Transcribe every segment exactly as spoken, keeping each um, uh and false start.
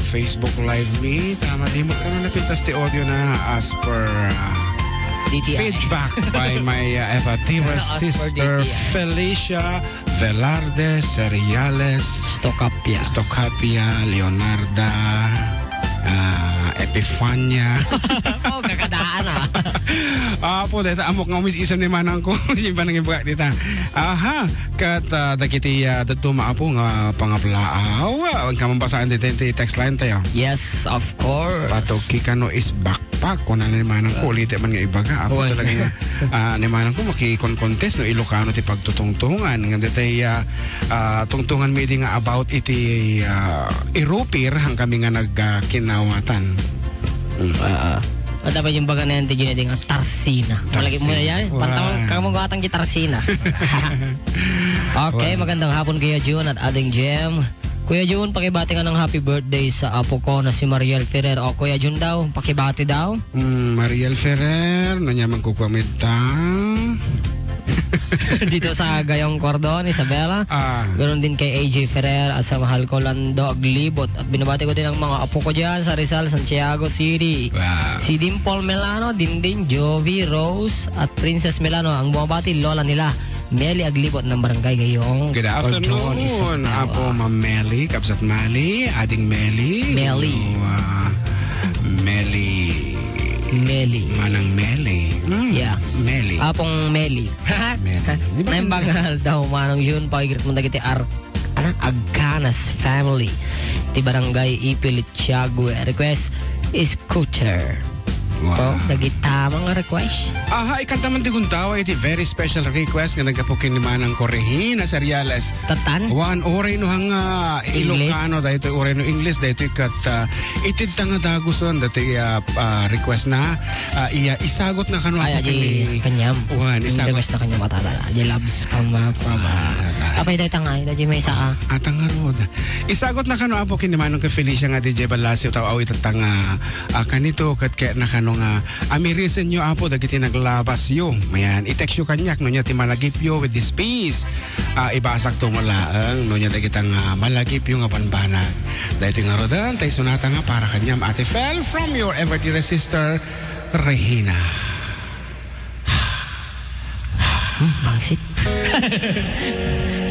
Facebook Live mi. Tama, di mo kami napintas ti audio na as per, ah, D T I. Feedback by my, ah, Eva Diva As per sister D T I. Felicia Velarde Seriales. Stocapia. Stocapia, Leonarda, ah, Epifania. Oh, kakadaan, ah. Apo, deta, amok nga umis isem ni manang ko. Yung ba nang ibaga dita? Aha, kat, ah, dagiti, ah, dadduma, Apo, nga pangaplaaw. Ah, ang kamang basaan dito, dito, text line tayo. Yes, of course. Patuki ka no is backpack. Kuna ni manang ko, ulit man nga ibaga. Apo, talaga nga, ah, ni manang ko, makikon-contest no Ilocano ti pagtutungtungan. Nga dito, ah, ah, tungtungan mi di nga about iti, ah, irupir, hang kami nga nag, ah, kinawatan. Mm. Ah, ah. At dapat yung baga na yan, ti Juneding, ah, Tarsina. Malagip mo na Tarsina. Yan? Wow. Pantawag ka mo gatang ti Tarsina. Okay, magandang hapon, Kuya Jun at Ading Jem. Kuya Jun, pakibati nga ng happy birthday sa apo ko na si Mariel Ferrer. O, Kuya Jun daw, pakibati daw. Mm, Mariel Ferrer, no niya magkukuha mi ta? Dito sa Gayong Cordon, Isabela. Ah. Ganun din kay A J Ferrer at sa mahal ko, Lando Aglibot. At binabati ko din ang mga apo ko dyan sa Rizal, Santiago City. Wow. Si Dimple Melano, Dindin, Jovi, Rose, at Princess Melano. Ang bumabati, lola nila, Meli Aglibot ng Barangay Gayong Cordon, Isabela. Good afternoon, Apo Ma'am Meli, Kabsat Mali, Ading Meli. Meli. No, ah, Meli. Meli. Manang Meli. Mm, yeah. Meli. Apong Meli. Meli. Di ba Naimbag nga aldaw, Manong Jun, pakigrit mo dagiti ar-, ana, Agcanas family. Ti Barangay Ipilit, Tiago, request, scooter. Wow. Oh, nagitama nga request. Aha, ikanta man ti gundaway iti very special request nga naggapu ken ni Manang Correhina Seriales. Tatan? Wan, uray no hanga English? Ilocano, daytoy uray no English, daytoy kat, ah, itid ta nga dagusen, daytoy, ah, ah, request na, ah, iya, isagot na kano Ay, ako aji, kini kanyam. Wan, Yung isagot. Request na kanyam, atala. Aji loves come, ah, from, ah, Ah, ah. Apay dayta nga, aji may sa, ah. Atang nga rod. Isagot na kano, Apo, ken ni Manong Felicia nga D J Balasio, tao, aw, itatta nga, ah, kanito, ket kaya na kano nga, amirisen yo, Apo, dagiti naglabas yo. Mayan, i-text yo kaniak, no nia ti malagip yo with this piece. Ah, ibasak to mo laeng, no nia dagita nga malagip yo nga banbanag. Daytoy nga rodan, tay sonata nga para kaniam, Ate Fel, from your ever dearest sister, Regina. Hmm, bangsit.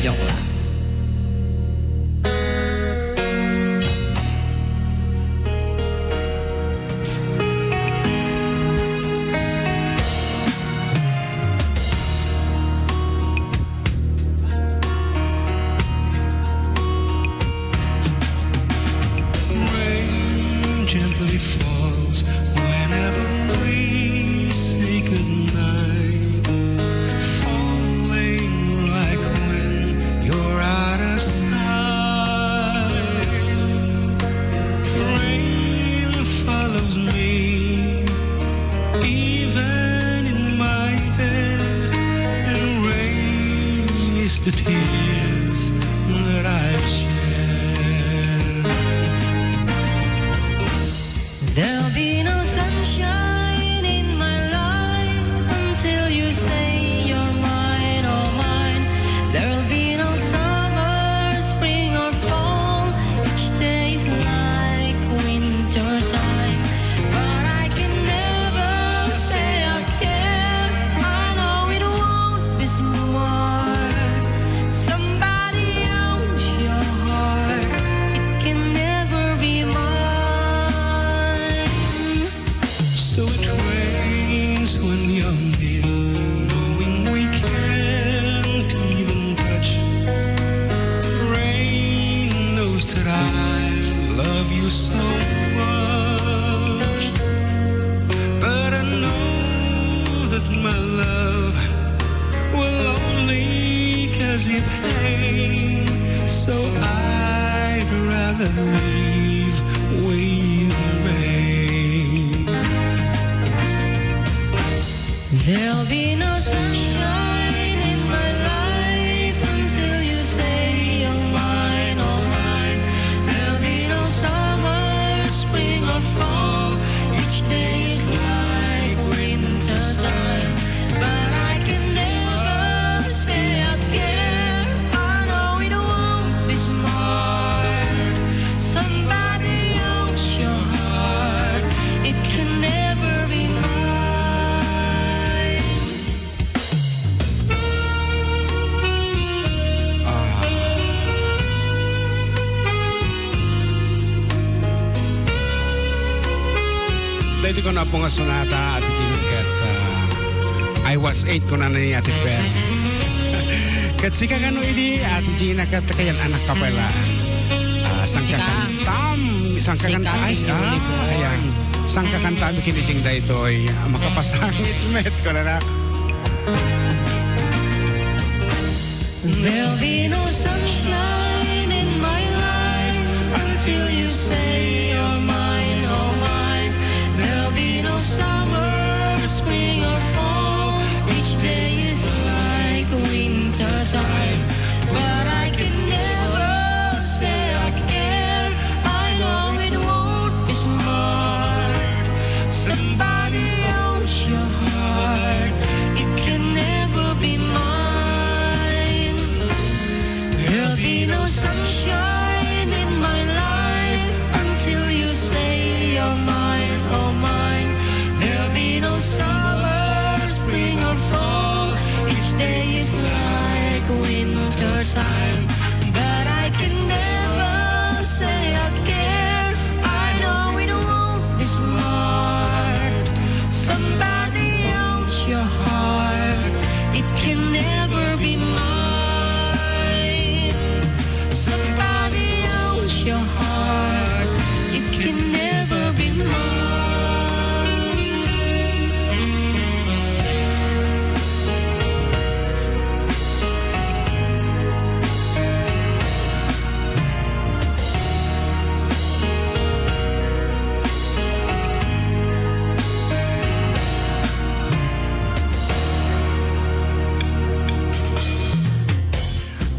Joke lang. Rain gently falls whenever we say goodnight, falling like when you're out of sight. Rain follows me even in my bed, and rain is the tears that I've shed. There'll be no sunshine in my life until you say you're mine, oh mine. There'll be no summer, spring or fall. Each day is like winter time, but I can never say I care. I know it won't be smart. Somebody owns your heart. It can never be mine. So it rains when you're near, knowing we can't even touch. Rain knows that I love you so much, but I know that my love will only cause you pain. So I'd rather live with the rain. There'll be no sunshine in my life until you say you're mine, oh mine. There'll be no summer, spring or fall. Each day is like winter's time, but I can never say I care. I know it won't be smart. Somebody Daytoy kuno, Apo, nga sonata, Ate Gina, ket, ah, I was eight, kunana ni Ate Fer. Ket sika kano idi, Ate Gina, ket kayan anak ka pala. Ah, sangka Sika. kantam, sangka Sika kanta-, ay, newly ah, born. ayan. Sangka kantam ken ni Jing daytoy, ah, makapasangit met, kunana. There'll be no sunshine in my life until you say you're mine, oh mine. There'll be no summer, spring or fall. Each day is like winter time. But I can never say I care. I know it won't be smart. Somebody owns your heart. It can never be mine. There'll be no sunshine in my life until you say you're mine, oh mine. There'll be no summer, spring or fall. Each day is like winter time. But I can never say I care. I know it won't be smart. Somebody owns your heart. It can never be mine. Somebody owns your heart. It can never be mine.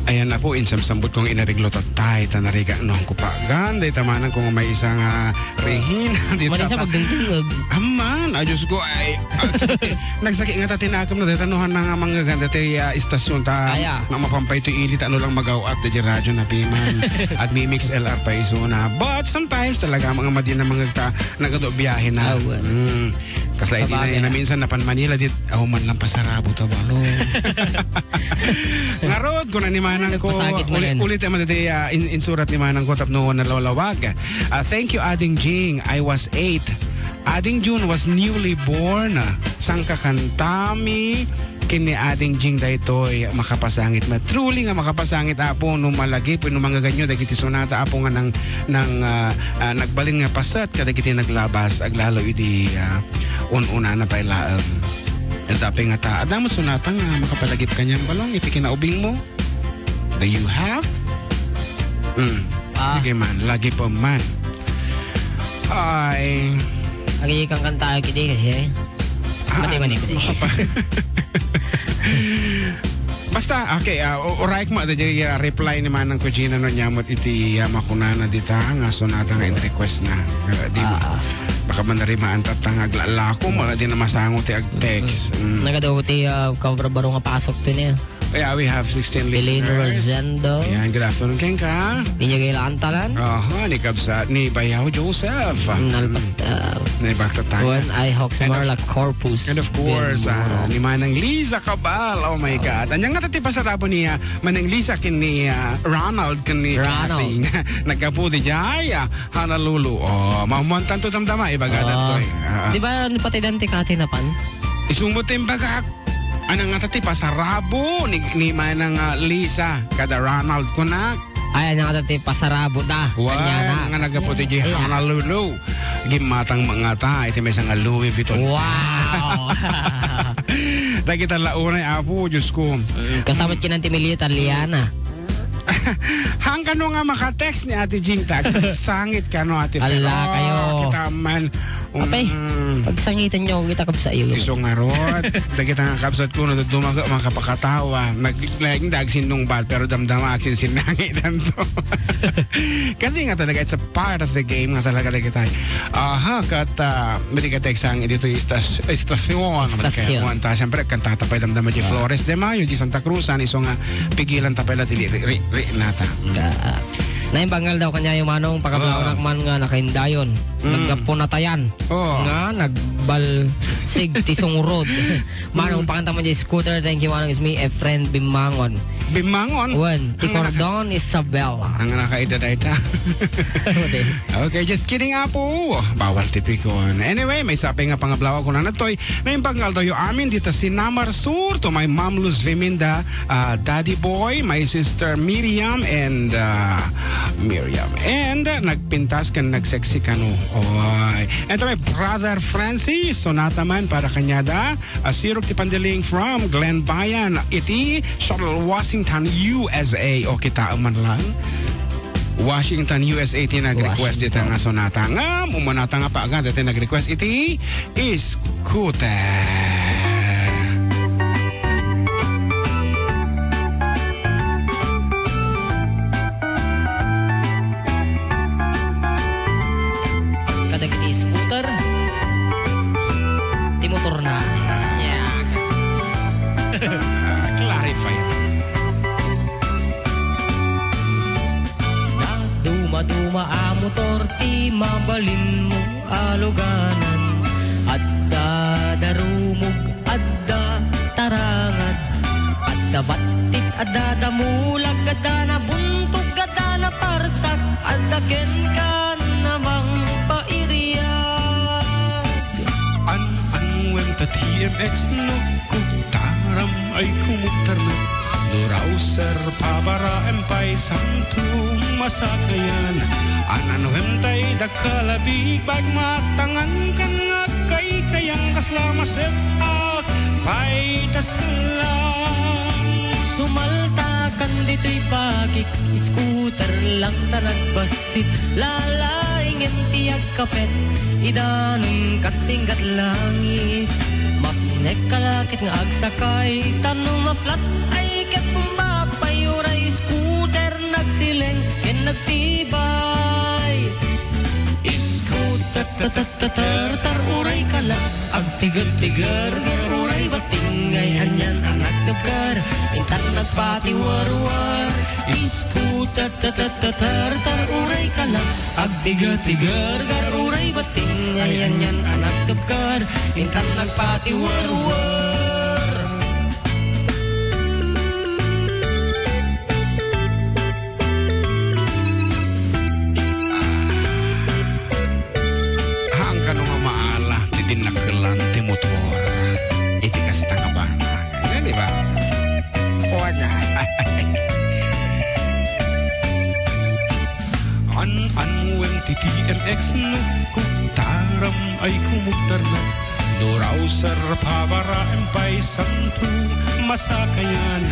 Ayan na po, insamsambot kong inareglo tatay, ta narigat no, ang kupagan, dayta manang kung may isang, ah, Regina, dita Manisa ta- pagdingdingog. Aman, ah, Diyos ko, ay, ah, sakit, eh. Nagsakit nga ta tinakam na, dayta no, han nga mga ganda, tay, ah, istasyon ta, Aya. na mapampay to ili, ta ano lang magaw-at, da radyo na piman. At Mimix L R pa iso na. But sometimes, talaga, mga madi na mga ta, nagado biyahe na. Ah, well. Mm. Kasla Sa iti na, bagay, na ah. minsan napan Manila, dit, aw man lang pasarabo ta balo. Ngarud, kuna ni manang ko, Nagpasakit man uli-, yan. ulit naman iti, ah, in-, insurat ni manang ko, tapno nalawlawag. Ah, thank you, Ading Jing. I was eight. Ading June was newly born. Sangka kantami, ken ni Ading Jing daytoy makapasangit. Ma-, truly nga makapasangit, Apo, no malagip, no mangaganyo, dagiti sonata, Apo, nga nang, nang, ah, ah, nagbalin nga paset kadagiti naglabas, aglalo idi, ah, un-unana pay laeng. Adda pay nga ta, adda met sonata nga makapalagip kanian, Balong, iti kinaubingmo? Do you have? Mm. Ah. Sige man, lagi pa man. Ay. Agi kang kanta kidi, eh. Ah, Mati, mati, mati. makapa-, Basta, okay, ah, u-, uray ko ma-, dayjay, ah, reply ni Manang Kujina no nyamot iti, ah, makunana dita nga sonata nga in-request na. Ah, di ma-, Ah. baka man narimaan tatta nga aglalako, mga di na masango ti ag-text. Mm. Mm. Nagadaw ti, ah, kabarbaro nga pasok to niya. Yeah, we have sixteen Eileen listeners. Rosendo. Ayan, good afternoon, Ken ka. Inyagay lang talan. Aha, ni Kabsat, ni Bayaw Joseph. Mm, nalpas, Mm. ah, Ni Bakta Tanya. Juan I Hawks And of, Marla Corpus. and of course, ah, Bimbo. ni Manang Liza Cabal. Oh my Ah. God. Anya nga ti pasarabo ni, ah, Manang Liza ken ni, ah, Ronald ken ni Ronald. Cassie. Nagkapu di jay, ah, Honolulu. Oh, maumuan tanto damdama, ibagadan Ah. to eh. Ah. Di ba, ano, pati dante kati na pan? Isumot ti imbagak. Ano nga ta ti pasarabo ni, ni Manang, ah, Lisa kada Ronald kunak? Ay, ano nga ta ti pasarabo da? Wa, Kanya na. nga nagaputi di Iya. Honolulu. Gimmatang mga ta, iti may nga Louis Vuitton. Wow! Dagita launay, Apo, Diyos ko. Mm, kastamat kinan ti Milita, Liana. Hangkano nga maka-text ni Ate Jing, ta agsangit kano, Ate Fer. Ala, Oh, kayo. kita man. Apay, Mm. pagsangitan niyo, kita kabsa iyo. Isu ngarud, dagita nga kabsat ko, no, dumaga, makapakatawa. Nag-, nag-, nagsinnungbat, pero damdama, agsinsinnangi danto. Kasi nga talaga, it's a part of the game nga talaga, dagita. Aha, kat, ah, madi ka text ang dito, istas-, istasyon. Istasyon. Kaya, kuwan ta, siyempre, kantata pa'y damdama di Ah. Flores de Mayo, di Santa Cruz, ano, isu nga, pigilan ta pala, dili, ri, ri, ri, nata. Mm. Ka- Naimbag nga aldaw kaniayo, Manong, pakablaanak man nga nakaindayon. Mm. Naggapu na tayan. Oo. Nga nagbalsig ti sungrod. Manong, pakanta man di scooter. Thank you, Manong. It's me, a friend, Bimangon. Bimangon? Wen, ti Ang naka- Cordon, Isabela. Ang nakaedad ay ta. Wen. Okay, just kidding, Apo. Bawal tipikon. Anyway, maysa pay nga pangablaaw kunana toy. Naimbag nga aldawyo amin dita Sinamar Sur to my mom Luz Viminda, uh, Daddy Boy, my sister Miriam, and, uh, Miriam. And, uh, nagpintas ken nagsexy kano. Oy. And to my brother Francis, sonata man para kaniada. Asirok ti pandiling from Glen Bayan iti Seattle, Washington, U S A. O, kita man lang. Washington, U S A ti nag-request dita nga sonata. Ngem, umanata nga paaga dati nag-request iti Scooter. Kadagiti scooter, ti motor na. Yeah. Ah, clarify. Duma-duma a motor ti mabalinmo a luganan. Adda darumog, adda tarangad, adda battit, adda damulag, adda nabuntog, adda napartak, adda kenka namangpairiat. An-anuen ta T M X no kutaram ay kumuktarna. No Rouser, pabaraem pay santo masakayan. An-anuen tay dakkel a bigbag matangan kan nga agkaykayang kasla maset-ak pay ta sallang. Sumaltakan ditoy bagik, scooter lang ta nagbassit. Lalaingem ti agkapet, idanun kat tinggat langit. Mapnek ka la ket nga agsakay, ta no ma-flat ay ket bumbak pay uray scooter nagsileng ken nagtibay. Scooter, ta, ta, ta, tar, tar, uray ka la. Agtiget ti gerger, uray batting, ay anian a nagtebker, intan nagpatiwarwar. Scooter, ta, ta, ta, tar, tar, uray ka la. Agtiget ti gerger, uray batting, ay anian a nagtebker, intan nagpatiwarwar. Haan kano nga maala ti dinakkelan ti motor iti kasta nga banag. Eh, di ba? Wala. An-anuen ti T M X no kutaram ay kumuktarna. No Rouser, pabaraem pay santo masakayan.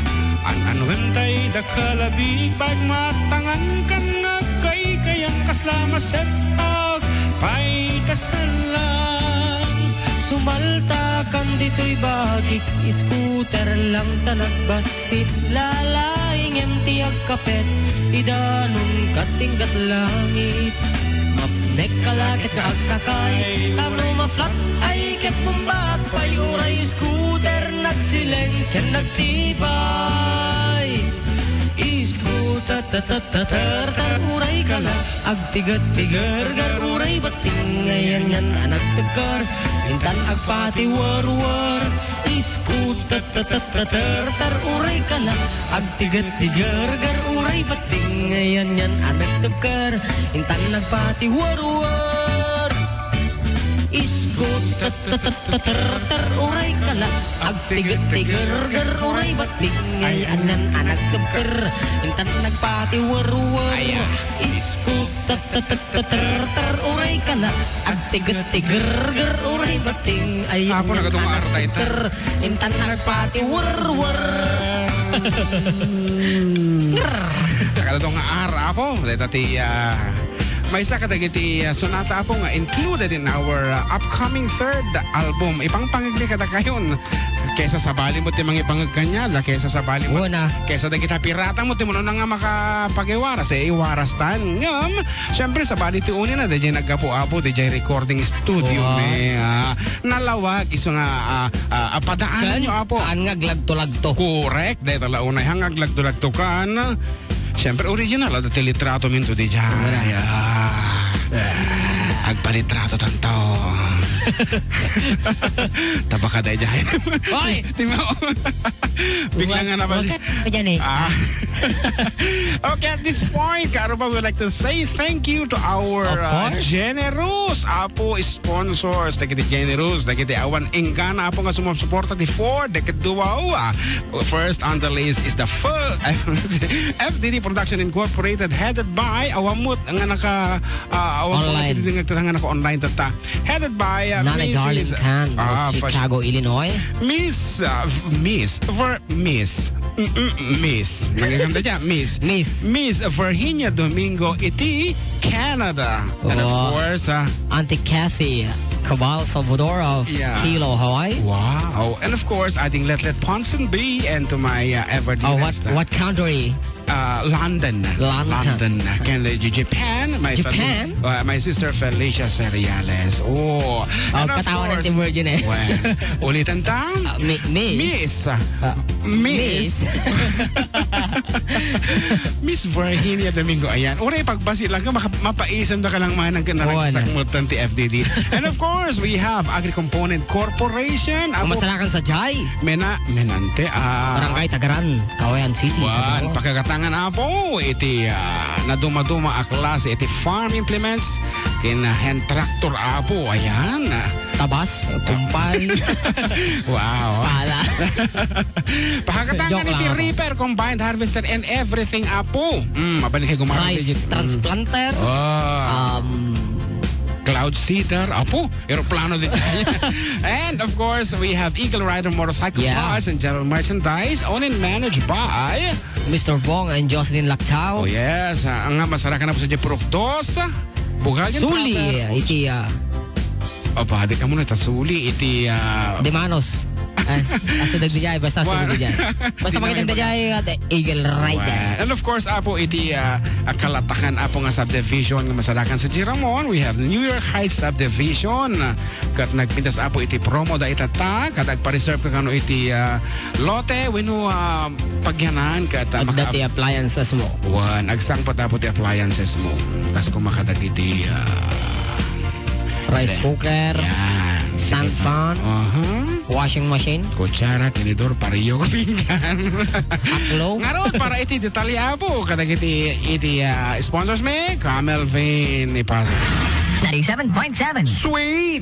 An-anuen tay dakkel a bigbag matangan kan nga agkaykayang kasla maset-ak pay ta sallang. Sumaltakan ditoy bagik, scooter lang ta nagbas- sit, lalaingem ti agkapet, idanun kat tinggat langit. Mapnek ka la ket nga agsakay, ta no ma-flat ay ket bumbak pay uray scooter nagsileng ken nagtibay. Scooter, ta, ta, ta, tar, tar, uray ka la, agtiget ti gerger, uray batting, ay anian a nagtebker, intan agpatiwarwar. Scooter, ta, ta, ta, tar, tar, uray ka la. Agtiget ti gerger, uray batting, ay anian a nagtebker, intan nagpatiwarwar. Scooter, ta, ta, ta, tar, tar, uray ka la. Agtiget ti gerger, uray batting, ay anian a nagtebker, intan nagpatiwarwar. Aya. Scooter, ta, ta, ta, tar, tar, uray ka la. Agtiget ti gerger, uray batting, ay Apo, anian a nagkadungar dayta. Nagtebker, intan nagpatiwarwar. Nagkadungar, Apo. Dayta ti, ah, maysa kadagiti, ah, sonata, Apo, nga included in our, ah, upcoming third album. Ipangpangigli kadakayon. Kaysa sabali mo ti mangipangeg kaniada, kaysa sabali mo, Una. Kaysa dagiti pirata mo, ti mano na nga makapagiwaras, eh, iwaras tan. Ngem, siyempre, sabali ti unina, dayjay naggapu-apu, dayjay recording studio, Wow. May, ah, nalawag, isu nga, ah, ah, ah, padaan Kan, nyo, Apo. Haan nga aglagto-lagto. Correct. Dahil tala unay, hang aglagto-lagto kan. Siyempre, original, adda ti litrato minto diay. Wala. Ah. Agpalitrato tanto. Tabaka diay. Hoy! Di mo. Bigla nga naman. Huwag ka pa dyan eh. Ah. Okay, at this point, Karuba, we'd like to say thank you to our, Of uh, course. Generous Apo sponsors. Dagiti generous, dagiti awan inggana, Apo, nga sumupporta ti four, dagiti duwa. Ah, first on the list is the full F D D Production Incorporated, headed by, awan met nga naka, ah, awan ko Online. Nga sino nga naka-online tatta. Headed by, uh, Nanay Missus Darlene Can of Ah, fas- Chicago, Illinois. Miss, uh, Miss, for Miss. Mm, mm, Miss. Nagaganda dyan, Miss. Miss. Miss Virginia Domingo iti Canada. And of Oh. course, uh, Auntie Kathy Cabal Salvador of Yeah. Hilo, Hawaii. Wow. And of course, adding Letlet Ponson B and to my, uh, ever Oh, what, dearest, uh, what country? Uh, London. London. London. Ken, uh, Japan, my Japan? Feli-, uh, my sister Felicia Seriales. Oh. Oh, And of katawanan course, ti Virgin eh. Well, ulitan ta. Ah, mi-, miss. Miss. Ah, Miss. Miss. Miss Virginia Domingo, ayan. Uray pagbasi lang ka, maka-, mapaisem da ka lang manang ka na Oo, nagsakmutan ti F D D. And of course, we have Agri-Component Corporation. Ang Apo, masarakan sa Jai. Mena-, Menante, ah. Barangay Tagaran, Cauayan City, Wan, Sabado. Pakagatangan, Apo, iti, ah, naduma-duma a klase, iti farm implements, ken, ah, hand tractor, Apo, ayan. Tabas, kumpay. Wow. Pala. Pakagatangan Joke iti lang, Apo. Reaper, combined harvester, and everything, Apo. Mm, mabalin kay gumamit Rice digit-, mm. transplanter. Oh. Um, Cloud seeder, Apo, eroplano di tayo. And of course, we have Eagle Rider Motorcycle Yeah. Parts and General Merchandise, owned and managed by Mister Bong and Jocelyn Lactao. Oh yes, ah, ang nga masarakan na po sa Jeep Roof Dos, Bugayan Suli, Travel. Iti, ah, Apa, di ka muna ta suli iti, ah, Dimanos. Ay, asa dagdi jay, basta Wa-, asa dagdi jay. Basta Di makita naman dagdi jay, ate, Eagle Rider. Wa-, and of course, Apo, iti, ah, ah, Kalatakan, Apo, nga subdivision nga masarakan sa Giramon, we have the New York Heights subdivision. Ket nagpintas, Apo, iti promo da itatta, ket agpa-reserve ka kano iti, ah, lote, wenno, ah, pagyanan, ket, ah, Adda maka- ti appliances mo. Wan, agsangpet, Apo, ti appliances mo. Kas kumakadagiti, ah, Rice cooker, Yan. Stand fan, Aha. Washing machine, Kutsara, tinidor, pariyok, pinggan. Aklo. Ngarud, para iti detalye, Apo, kadagiti, iti, ah, sponsors mi, Camel Vein, ipasok. Ninety-seven point seven. Sweet!